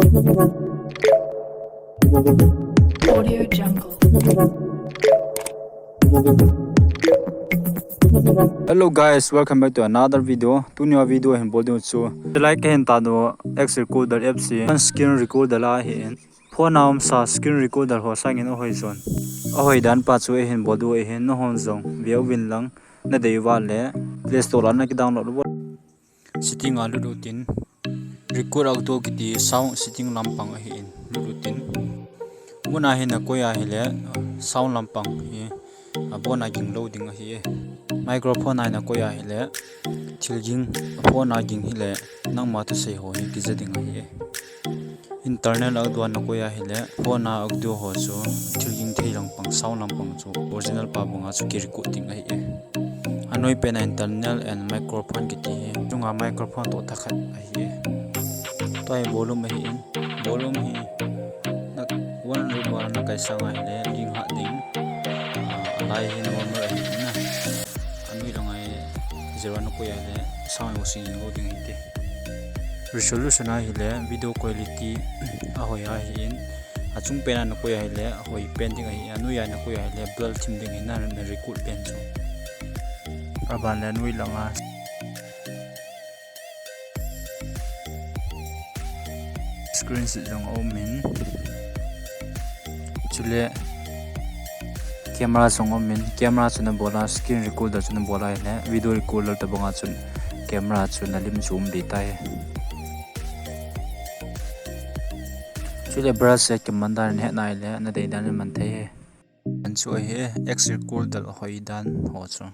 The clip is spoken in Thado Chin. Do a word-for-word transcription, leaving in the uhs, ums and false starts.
Audio Jungle. Hello guys, welcome back to another video. Tuni a video hin bol ding chu, like ka hin ta do, X Recorder app si, screen recorder la hin. Phone a um sa screen recorder ho sangin ahoi jon. Ahoi dan pa chu ahin bol diu ahin, nahon jong veu vin lang, nadei uva le Play Store la na ki download u. Setting a lut utin, record audio kiti sound setting lampang ahin lut utin. Muna hin nakoi ahile sound lampang hi abon a ging lou ding ahi e. Microphone a hin nakoi ahile thil ging, phone a ging hile nangma thusei ho hi kija ding ahi e. Internal audio a nakoi ahile phone a audio ho chu thil ging thei lampang, sound lampang chu original pa banga chu ki record ding ahi e. Anoi pen a internal and microphone kiti hi. Chunga microphone toh thakhat ahi e. Tua hi volume ahin. Volume hi na one hundred bar na kai sang ahile ging hat ding. Ah, alai hi normal ahi na. Anoi lang a hi zero nakoi ahile sound ho sing ho ding hite. Resolution ahile video quality ahoi ahin. Achung pen a nakoi ahile ahoi pen ding ahi. Anoi a nakoi ahile blur thim ding ahi na, na record pen chu. Aban le anoi lang a screen set jong aumin. Chule camera jong aumin. Camera chu nabol a, screen recorder chu nabol ahile video recorder tobanga chun camera chu nalim chu um ding tai. Chule brush set kiman dan in hetna ahile nadei dan in man thei e. An chu ahi e, X Recorder hoi dan ho chu.